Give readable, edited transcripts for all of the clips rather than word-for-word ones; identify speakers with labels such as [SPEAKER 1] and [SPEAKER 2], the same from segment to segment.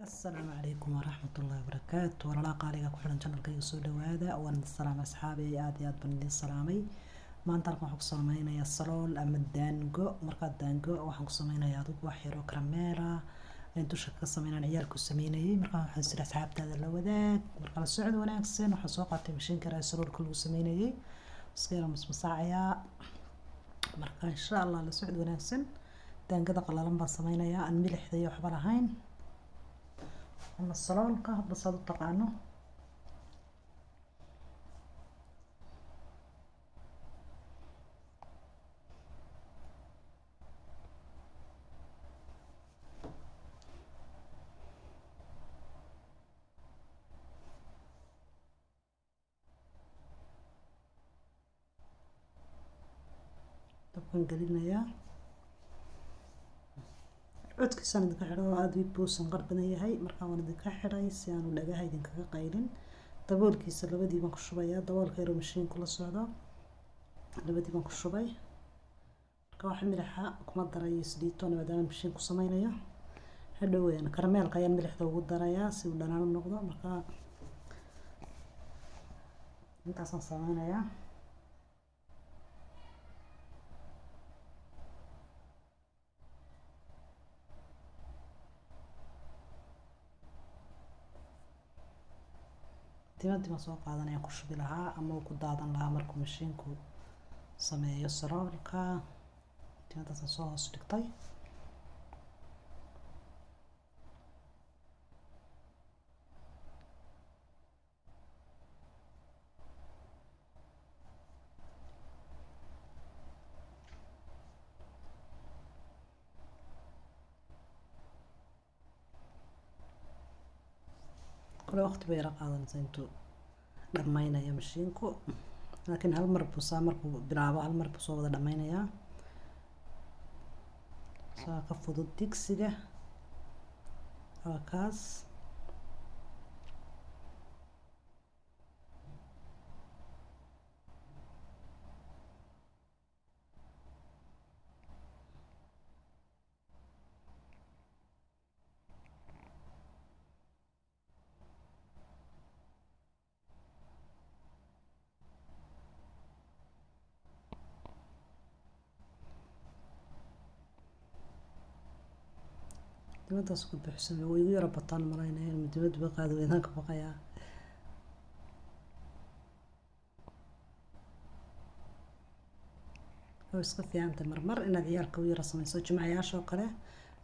[SPEAKER 1] Asalaamu calaykum waraxmatullaahi wabarakaatu. Walaalaha qaaliga ku xiran channelkayga, soo dhawaada. Waan idin salaamay asxaabey, aad iyo aad baan idin salaamay. Maanta halkan waxaan ku sameynayaa salool ama daango. Markaa daango waxaan ku sameynayaa adigu wax yaroo karameela ayaan dusha kaga sameynaan, ciyaalku sameynayay. Markaa waxaan sida asxaabtaada la wadaag. Marka la socod wanaagsan. Waxaan soo qaatay mashiinka raa saloolka lagu sameynayay, iska yara masmasaacayaa. Marka insha Allah la socod wanaagsan. Daangada qalalan baan sameynayaa, aan milixda iyo waxba lahayn, ama saloolka hadba saad u taqaano. Dabkan gelinayaa, codkiisaan idinka xidho oo aada buu sanqar badan yahay. Markaa waan idinka xidhay si aanu dhagaha idinkaga qaylin. Daboolkiisa labadii baan ku shubayaa, daboolka yaroo mashiinku la socdo labadii baan ku shubay. Marka wax milixa kuma darayo saliidtoona, maadaama mashiinku sameynayo. Hadhow karameelka ayaan milixda ugu darayaa si uu dhanaan u noqdo. Marka intaasaan sameynayaa. Timadii baan soo qaadanaya, ku shubi lahaa ama uu ku daadan lahaa markuu mashiinku sameeyo saloolka. Timadaasaan soo hoos dhigtay. Kole waqti bay yara qaadanaysaa intuu dhammaynayo mashiinku, laakiin hal mar buu saa markuu bilaabo, hal mar buu soo wada dhammaynayaa. Saa ka fudud digsiga waa kaas. Dibadaas ku buuxsamay, way igu yara bataan malaynaya in dibadda ba qaadi weydaan ka baqayaa. Way iska fiicantay marmar inaad ciyaalka u yara sameyso jimcayaasha oo kale,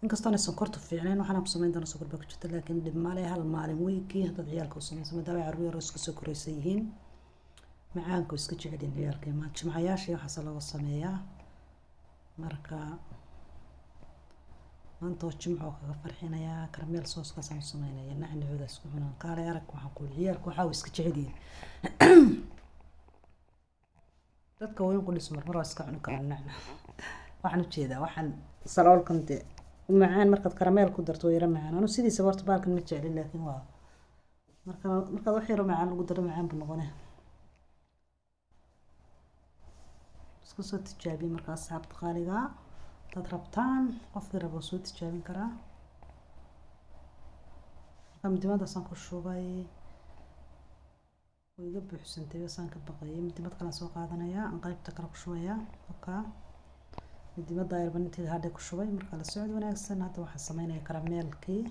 [SPEAKER 1] inkastoona sonkortu fiicnayn. Waxaana ku sameyn doona sonkor baa ku jirta, laakiin dhib male hal maalin weekii haddaad ciyaalka u sameyso, maadaama carruur yar oo iska soo koraysa yihiin, macaanka iska jecelyihin ciyaalka. Ma jimcayaasha iyo waxaasa looga sameeyaa. Marka maanta oo jimco oo kaga farxinayaa, karameel sooskaasaan u sameynaya, nacnacooda isku cunaan. Kaalay arag, waxaan ku ciyaalka waxaa iska jecel yihiin. Dadka weyn qudhis marmar waa iska cuni karaan nacnac. Waxaan ujeedaa waxaan saloolkan dee u macaan markaad karameel ku darto, waa yara macaan. Anu sidiisaba horta baalkan ma jeclin, laakiin waa marka markaad wax yaro macaan lagu daro, macaan buu noqonaya. Iska soo tijaabiye marka asxaabta qaaligaa, hadaad rabtaan, qofkii rabo soo tijaabin karaa. Marka midimadaasaan ku shubay, way iga buuxsantay basaan ka baqayay. Midimad kalaan soo qaadanayaa, aan qaybta kale ku shubayaa. Oka midimada yarban inteeda hadhay ku shubay. Marka la socod wanaagsan. Hadda waxaan sameynaya karameelkii.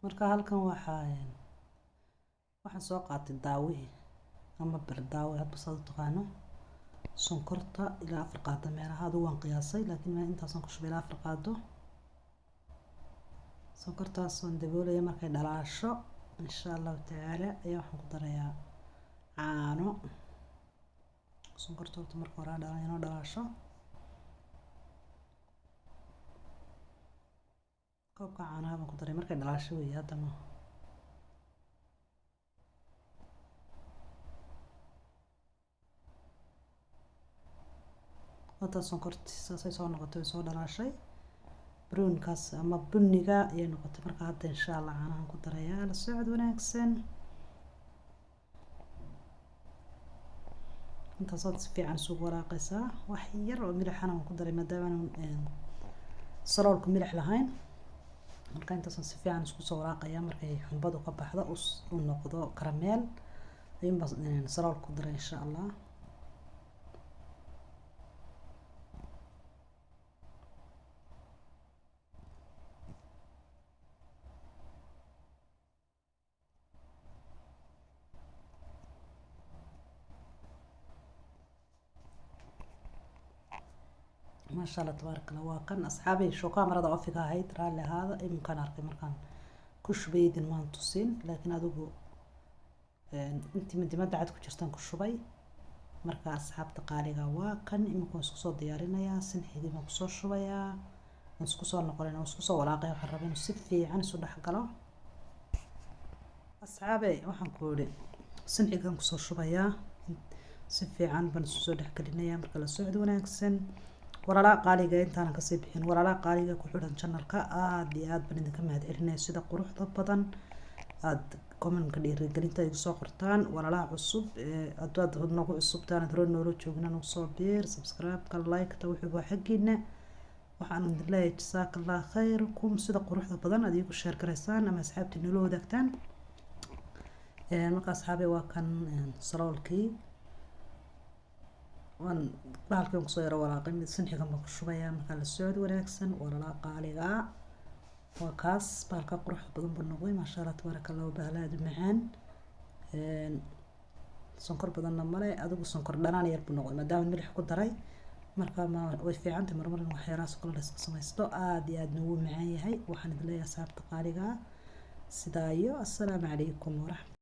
[SPEAKER 1] Marka halkan waxaan soo qaatay daawihii ama bardaawi, hadba saad u taqaano. Sonkorta ilaa 4 qaado meelaha adigu waan qiyaasay, laakiin intaasaan ku shubay ilaa 4 qaado. Sonkortaas waan daboolaya. Markay dhalaasho insha Allahu tacaala ayaa waxaan ku darayaa caano. Sonkorta horta marka hore dhala inoo dhalaasho. Koobka caanaha baan ku daray markay dhalaasho weeye haddama. Wataa sonkorti saasay soo noqotay, way soo dhalaashay, brownkaas ama bunniga ayay noqotay. Marka hadda insha Allah caanahan ku darayaa. La socod wanaagsan. Intaasaad si fiican isugu walaaqaysaa. Wax yar oo milixana waan ku daray, maadaama saloolku milix lahayn. Marka intaasaan si fiican isku soo walaaqayaa. Markay xunbadu ka baxdo, u noqdo karameel, ayuun baan saloolka ku daray insha Allah. Maasha Allah, tabaaraka Allah. Waa kan asxaabay, show kamarada ofiga ahayd, raalli ahaada. Iminkaan arkay markaan ku shubay, idin maan tusin, laakiin adigu intii midimada cad ku jirtaan ku shubay. Marka asxaabta qaaliga, waa kan iminka waan isku soo diyaarinayaa, sinxigii baan kusoo shubayaa, waan isku soo noqonayna, waan isku soo walaaqaya. Waxaan rabaa inuu si fiican isu dhex galo. Asxaabe, waxaan ku idhi sinxigan kusoo shubayaa, si fiican baan isu soo dhex gelinayaa. Marka la socod wanaagsan, walaalaa qaaliga. Intaanan kasii bixin, walaalaa qaaliga ku xidhan channelka, aada iyo aad baan idinka mahad celinaya sida quruxda badan aada commentka dhiirigelinta igu soo qortaan. Walaalaha cusub, haddaad nagu cusubtaan, aad hore noola joogina, nagu soo biir. Subscribe-ka, like-ta, wuxuu waa xaggiina. Waxaan idin leeyahay jasaaka Allah khayrakum sida quruxda badan aad iigu share garaysaan ama asxaabtii noola wadaagtaan. Marka asxaabe, waa kan saloolkii, waan bahalkan kusoo yaro walaaqay, mid sinxigan baan ku shubayaa. Markaa la socod wanaagsan, walaalaa qaaliga. Waa kaas, bahalka quruxda badan buu noqday, maasha Allah, tabaaraka Allah. Bahal aada u macaan, sonkor badanna male. Adigu sonkor dhanaan yar buu noqday maadaama milix ku daray. Marka ma way fiicantay marmar in waxyaalahaas oo kale la iska samaysto, aada iyo aadna wuu macaan yahay. Waxaan idin leeyahay asxaabta qaaliga, sidaa iyo assalaamu calaykum waraxmat